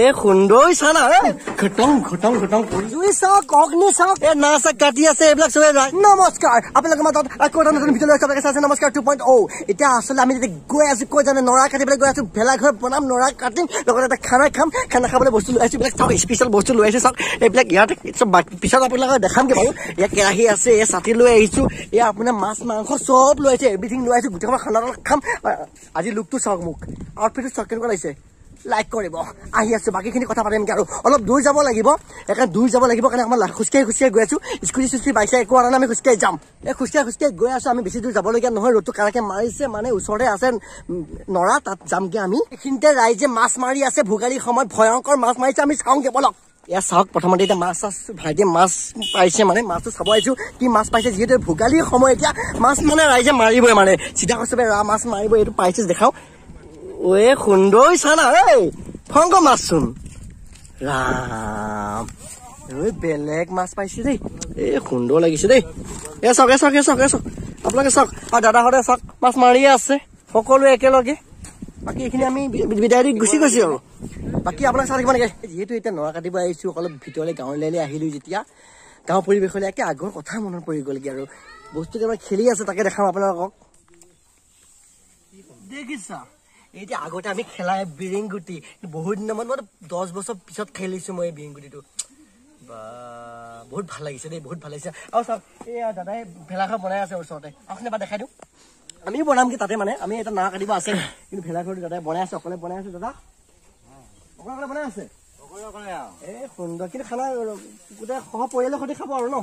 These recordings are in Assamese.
এ সুন্দৰ চানা ঘটং ঘটং ঘটং জুই চাওক, অগ্নি চাওক, এ নাচ কাটি আছে এইবিলাক চবে। নমস্কাৰ, আপোনালোকৰ মাজত আকৌ এটা নতুন ভিডিঅ' লৈ আছে নমস্কাৰ 2.0। এতিয়া আচলতে আমি যেতিয়া গৈ আছো কৈ জানে নৰা কাটিবলৈ গৈ আছো, ভেলাঘৰ বনাম, নৰা কাটিম, লগতে এটা খানা খাম। খানা খাবলৈ বস্তু লৈ আহিছো, এইবিলাক চাওক, স্পেচিয়েল বস্তু লৈ আহিছো চাওক এইবিলাক। ইয়াত চব পিছত আপোনালোকক দেখামগৈ বাৰু। ইয়াত কেৰাহী আছে, এই ছাতি লৈ আহিছো, এয়া আপোনাৰ মাছ মাংস চব লৈ আহিছো, এভৰিথিং লৈ আহিছো। গোটেইখন খানা খাম আজি। লুকটো চাওক, মোক আউটফিটটো চাওক কেনেকুৱা লাগিছে, লাইক কৰিব। আহি আছো, বাকীখিনি কথা পাতিমগৈ। আৰু অলপ দূৰ যাব লাগিব, সেইকাৰণে দূৰ যাব লাগিব কাৰণে আমাৰ খোজকাঢ়ি খোজকাঢ়ি গৈ আছো। স্কুটি চিস্কুটি বাইক চাইক একো অনা নাই, আমি খোজকাঢ়ি যাম। এই খোজকাঢ়ি খোজকাঢ়ি গৈ আছো আমি, বেছি দূৰ যাবলগীয়া নহয়। ৰ'দটো কাৰাকে মাৰিছে, মানে ওচৰতে আছে নৰা, তাত যামগৈ আমি। এইখিনিতে ৰাইজে মাছ মাৰি আছে, ভোগালীৰ সময়ত ভয়ংকৰ মাছ মাৰিছে, আমি চাওঁগৈ বলক। ইয়াত চাওক, প্ৰথমতে এতিয়া মাছ চাছ ভাইটিয়ে মাছ পাইছে, মানে মাছটো চাব আহিছো কি মাছ পাইছে। যিহেতু ভোগালীৰ সময়, এতিয়া মাছ মানে ৰাইজে মাৰিবই, মানে চিধা চবে মাছ মাৰিব। এইটো পাইছে দেখাওঁ। ঐ সুন্দৰ চানা, ঐ ভয়ংকৰ মাছচোন, ৰাম। ঐ বেলেগ মাছ পাইছে দেই, এই সুন্দৰ লাগিছে দেই। এ চাওক, এ চাওক, এ চাওক, এ চাওক, আপোনালোকে চাওক। আৰু দাদাহঁতে চাওক মাছ মাৰিয়ে আছে সকলোৱে একেলগে। বাকী এইখিনি আমি বিদায় দি গুচি গৈছো আৰু বাকী আপোনাক চাই থাকিব নেকি। যিহেতু এতিয়া নৰা কাটিব আহিছো, অলপ ভিতৰলৈ গাঁৱলৈ আহিলো, যেতিয়া গাঁৱৰ পৰিৱেশলৈ একে আগৰ কথা মনত পৰি গ'লগৈ। আৰু বস্তু কেইটামান খেলি আছে, তাকে দেখাম আপোনালোকক। দেখিছা, এতিয়া আগতে আমি খেলা বিৰিংগুটি, বহুত দিনৰ মানে 10 বছৰ পিছত খেলিছো মই এই বিৰিংগুটিটো। বা বহুত ভাল লাগিছে দেই, বহুত ভাল লাগিছে। আৰু চাওক, এইয়া দাদাই ভেলাঘৰ বনাই আছে ওচৰতে, আহকচোন এবাৰ দেখাই দিওঁ। আমিও বনামগৈ তাতে, মানে আমি এটা নাৰ কাটিব আছে, কিন্তু ভেলাঘৰটো দাদাই বনাই আছে, অকলে বনাই আছে। দাদা অকলে অকলে বনাই আছে, এই সুন্দৰ। কিন্তু খানা গোটেই সহ পৰিয়ালৰ সৈতে খাব আৰু ন?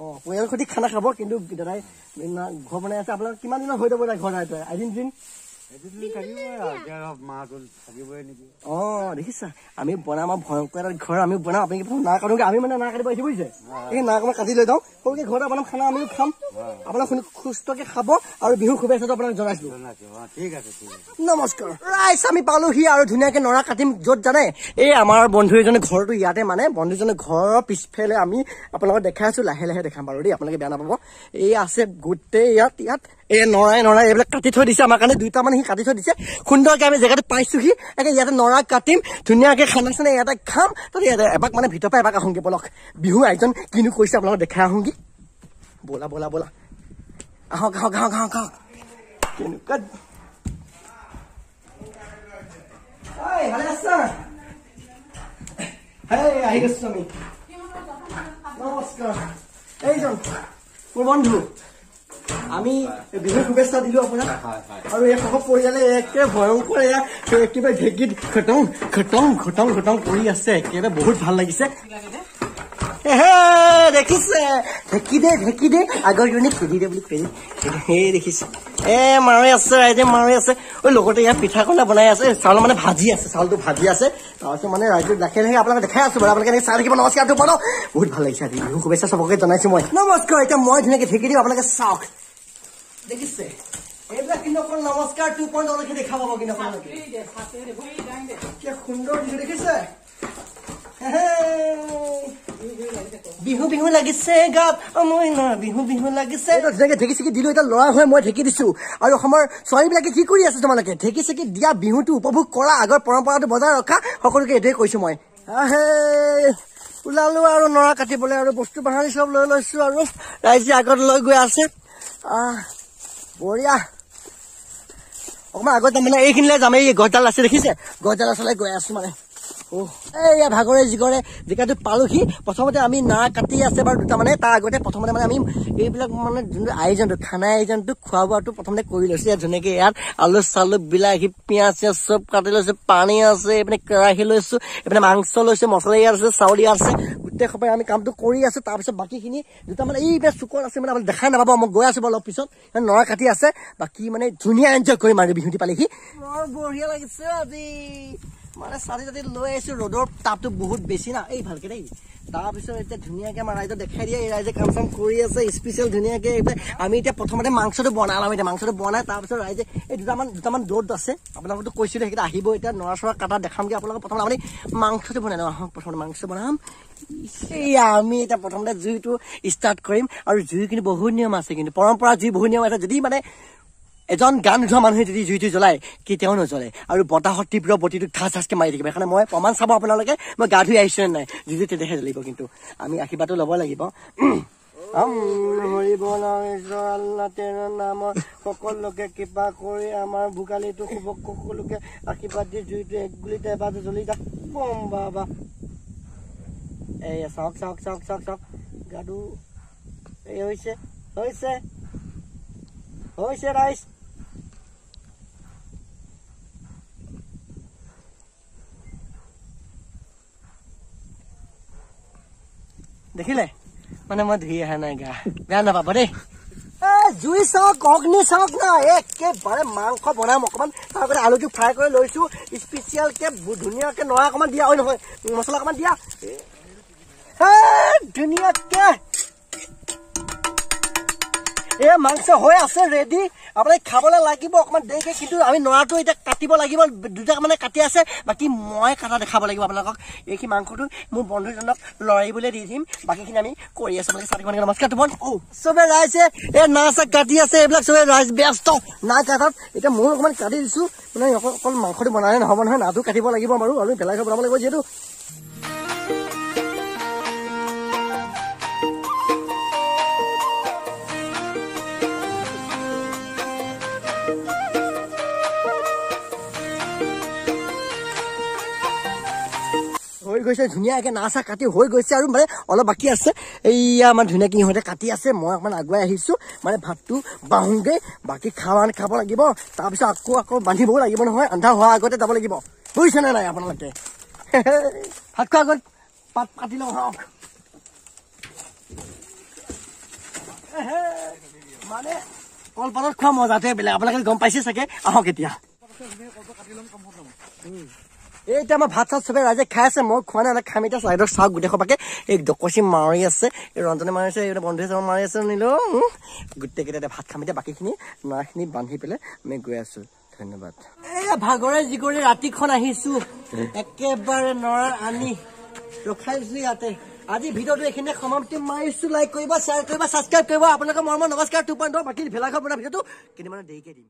অ, পৰিয়ালৰ সৈতে খানা খাব। কিন্তু দাদাই ঘৰ বনাই আছে। আপোনাক কিমান দিনৰ হৈ যাব ঘৰ? এদিন দিন। অ দেখিছা, আমি বনাম আৰু ভয়ংকৰ এটা ঘৰ আমি বনাম। আপুনি না কাটোগে, আমি মানে না কাটিব আহিছো বুজিছে। এই না অকণমান কাটি লৈ যাওঁ, সৰুকে ঘৰ এটা বনাম, খানা আমিও খাম। আপোনাক সুস্থকে খাব আৰু বিহুৰ শুভেচ্ছাটো আপোনাক জনাইছো। নমস্কাৰ ৰাইজ, আমি পালোহি আৰু ধুনীয়াকে নৰা কাটিম। য'ত জানে এই আমাৰ বন্ধু এজনৰ ঘৰটো ইয়াতে, মানে বন্ধুজনৰ ঘৰৰ পিছফালে আমি আপোনালোকক দেখাই আছো। লাহে লাহে দেখাম বাৰু দেই, আপোনালোকে বেয়া নাপাব। এই আছে গোটেই ইয়াত ইয়াত এই নৰাই নৰাই এইবিলাক কাটি থৈ দিছে আমাৰ কাৰণে, দুটা মানে সি কাটি থৈ দিছে। সুন্দৰকে আমি জেগাটো পাইছোহি, একে ইয়াতে নৰা কাটিম, ধুনীয়াকে খানা চানা ইয়াতে খাম। তাতে ইয়াতে এবাক মানে ভিতৰৰ পৰা এবাক আহোঁগে বলক। বিহু আয়োজন কিনো কৰিছে আপোনালোকক দেখাই আহোঁগে। ব'লা ব'লা ব'লা, আহক আহক আহক আহক আহক। কেনেকুৱা ভালে আছা? আহি গৈছো আমি। নমস্কাৰ, এইজন মোৰ বন্ধু। আমি বিহুৰ শুভেচ্ছা দিলো আপোনাক। আৰু এই সহ পৰিয়ালে একে ভয়ংকৰ এয়া একেবাৰে ঢেঁকীত ঘটং ঘটং ঘটং ঘটং কৰি আছে, একেবাৰে বহুত ভাল লাগিছে। দেখিছে, ঢেঁকী দে ঢেঁকী দে, আগৰ জনী খেদি দে বুলি খেদি সেই দেখিছে। এ মাৰি আছে ৰাইজে, মাৰি আছে। ঐ লগতে ইয়াত পিঠা পনা বনাই আছে, চাউল মানে ভাজি আছে, চাউলটো ভাজি আছে। তাৰপিছত মানে ৰাইজে লাহে লাহে আপোনালোকে দেখাই আছো বাৰু, আপোনালোকে এনেকৈ চাই থাকিব। নমস্কাৰ, বহুত ভাল লাগিছে আজি, বিহু শুভেচ্ছা চবকে জনাইছো মই। নমস্কাৰ, এতিয়া মই ধুনীয়াকে ঢেঁকী দিম, আপোনালোকে চাওক। দেখিছে এইবিলাক কিন্তু অকল নমস্কাৰ 2.0 দেখা পাব কিন্তু আপোনালোকে। কি সুন্দৰ বিহু দেখিছে, বিহু বিহু লাগিছে গাত মইনা, বিহু বিহু লাগিছে। ধুনীয়াকে ঢেঁকী চেকি দিলো, এতিয়া ল'ৰা হৈ মই ঢেঁকী দিছো। আৰু অসমৰ ছোৱালীবিলাকে কি কৰি আছে তোমালোকে? ঢেঁকী চেকি দিয়া বিহুটো উপভোগ কৰা, আগৰ পৰম্পৰাটো বজাই ৰখা, সকলোকে এইটোৱে কৈছো মই। আহে ওলালো আৰু নৰা কাটিবলৈ, আৰু বস্তু বাহানি চব লৈ লৈছো আৰু ৰাইজে আগত লৈ গৈ আছে। বঢ়িয়া। অকণমান আগত যাম, মানে এইখিনিলৈ যাম, এই গছডাল আছে দেখিছে, গছডাল আচলতে গৈ আছো মানে। এইয়া ভাগৰে জিগৰে জেগাটো পালোহি। প্ৰথমতে আমি না কাটি আছে বাৰু দুটা, মানে তাৰ আগতে প্ৰথমতে মানে আমি এইবিলাক মানে যোনটো আয়োজনটো, খানা আয়োজনটো, খোৱা বোৱাটো প্ৰথমতে কৰি লৈছো। ইয়াত ধুনীয়াকে ইয়াত আলু চালু বিলাহী পিঁয়াজ চিয়াজ চব কাটি লৈছো, পানী আছে, এইপিনে কেৰাহী লৈছো, এইপিনে মাংস লৈছো, মছলা ইয়াত আছে, চাউল ইয়াত আছে, গোটেই সোপাই আমি কামটো কৰি আছো। তাৰপিছত বাকীখিনি দুটা মানে এইবিলাক চুকত আছে, মানে আপুনি দেখাই নাপাব, মই গৈ আছো বাৰু অলপ পিছত। নৰা কাটি আছে, বাকী মানে ধুনীয়া এনজয় কৰিম আৰু বিহুটি পালেহি। বৰ বঢ়িয়া লাগিছে আজি, মানে চাটি চাটি লৈ আহিছো। ৰ'দৰ তাপটো বহুত বেছি না, এই ভালকে দেই। তাৰপিছত এতিয়া ধুনীয়াকে আমাৰ ৰাইজক দেখাই দিয়ে, এই ৰাইজে কাম চাম কৰি আছে স্পেচিয়েল ধুনীয়াকে। আমি এতিয়া প্ৰথমতে মাংসটো বনাম, এতিয়া মাংসটো বনাই তাৰপিছত ৰাইজে এই দুটামান ৰ'দ আছে, আপোনালোকতো কৈছিলো সেইকেইটা আহিব। এতিয়া নৰা চৰা কাটা দেখামগৈ আপোনালোকক। প্ৰথমতে আপুনি মাংসটো বনাই লওঁ, আহক প্ৰথমতে মাংস বনাম। এয়া আমি এতিয়া প্ৰথমতে জুইটো ষ্টাৰ্ট কৰিম। আৰু জুই কিন্তু বহুত নিয়ম আছে, কিন্তু পৰম্পৰা জুই বহুত নিয়ম আছে। যদি মানে এজন গা নোধোৱা মানুহে যদি জুইটো জ্বলায় কেতিয়াও নজ্বলে, আৰু বতাহৰ তীব্ৰ বতিটো ঠাচ ঠাচকৈ মাৰি থাকিব। সেইকাৰণে মই প্ৰমাণ চাব আপোনালোকে, মই গা ধুই আহিছোঁ নে নাই, জুইটো তেতিয়াহে জ্বলিব। কিন্তু আমি আশীৰ্বাদটো ল'ব লাগিব। নামৰ সকলোকে কৃপা কৰি আমাৰ ভোগালীটো শুভ সকলোকে আশীৰ্বাদ দি জুইটো এক গুলিতে এবাৰ জ্বলি যাক। বম বাবা, এই চাওক চাওক চাওক চাওক চাওক, গাটো এই হৈছে হৈছে হৈছে ৰাইজ। দেখিলে মানে মই ধুই অহা নাই গা, বেয়া নাপাব দেই। জুই চাওক, অগ্নি চাওক না, একেবাৰে মাংস বনাম অকণমান, তাৰ আগতে আলুটো ফ্ৰাই কৰি লৈছো স্পেচিয়েলকে, ধুনীয়াকে নৰা অকণমান দিয়া, ঐ নহয় মছলা অকণমান দিয়া ধুনীয়াকে। এই মাংস হৈ আছে ৰেডি, আপোনাক খাবলৈ লাগিব অকণমান দেৰিকে, কিন্তু আমি নৰাটো এতিয়া কাটিব লাগিব, দুটা মানে কাটি আছে, বাকী মই কাটা দেখাব লাগিব আপোনালোকক। এইখিনি মাংসটো মোৰ বন্ধুজনক লৰাইবলৈ দি দিম, বাকীখিনি আমি কৰি আছোঁ। আপোনালোকে চাই থাকিব। নমস্কাৰ তোমাৰ। অ' চবে ৰাইজে এই না চা কাটি আছে, এইবিলাক চবে ৰাইজ ব্যস্ত না কাটাত। এতিয়া ময়ো অকণমান কাটি দিছোঁ, মানে অকল মাংসটো বনালে নহ'ব নহয়, নাটো কাটিব লাগিব বাৰু, আৰু ভেলাঘৰ বনাব লাগিব যিহেতু। হৈ গৈছে ধুনীয়াকৈ না চা কাটি হৈ গৈছে, আৰু মানে অলপ বাকী আছে। এইয়া আমাৰ ধুনীয়াকৈ ইহঁতে কাটি আছে, মই অকণমান আগুৱাই আহিছোঁ, মানে ভাতটো বাঢ়োঁগৈ, বাকী খাৱা খাব লাগিব, তাৰপিছত আকৌ আকৌ বান্ধিবও লাগিব নহয়, আন্ধাৰ হোৱাৰ আগতে যাব লাগিব, বুজিছেনে নাই আপোনালোকে? ভাত খোৱাৰ আগত পাত কাটি লওঁ। মানে কলপাতত খোৱা মজাটোৱে বেলেগ, আপোনালোকে গম পাইছে চাগে। আহক এতিয়া। এই এতিয়া আমাৰ ভাত চাত চবে ৰাইজে খাই আছে, মই খোৱা নাই, খাম এতিয়া। চাইডত চাওক গোটেই সোপাকে, এই দকচি মাৰি আছে, এই ৰঞ্জনে মাৰি আছে, এই বন্ধুৱে চব মাৰি আছে, নিলো গোটেইকেইটা এতিয়া ভাত খাম এতিয়া। বাকীখিনি নৰাখিনি বান্ধি পেলাই আমি গৈ আছো। ধন্যবাদ। এই ভাগৰে জিগৰে ৰাতিখন আহিছো, একেবাৰে নৰা আনি ৰখাইছো ইয়াতে। আজি ভিডিঅ'টো এইখিনিতে সমাপ্তি মাৰিছো। লাইক কৰিব, শ্বেয়াৰ কৰিব, ছাবস্ক্ৰাইব কৰিব। আপোনালোকৰ মৰমৰ নমস্কাৰ 2.0। বাকী ভেলাঘৰ বনোৱা ভিডিঅ'টো কেইদিনমান দেৰিকে দিম।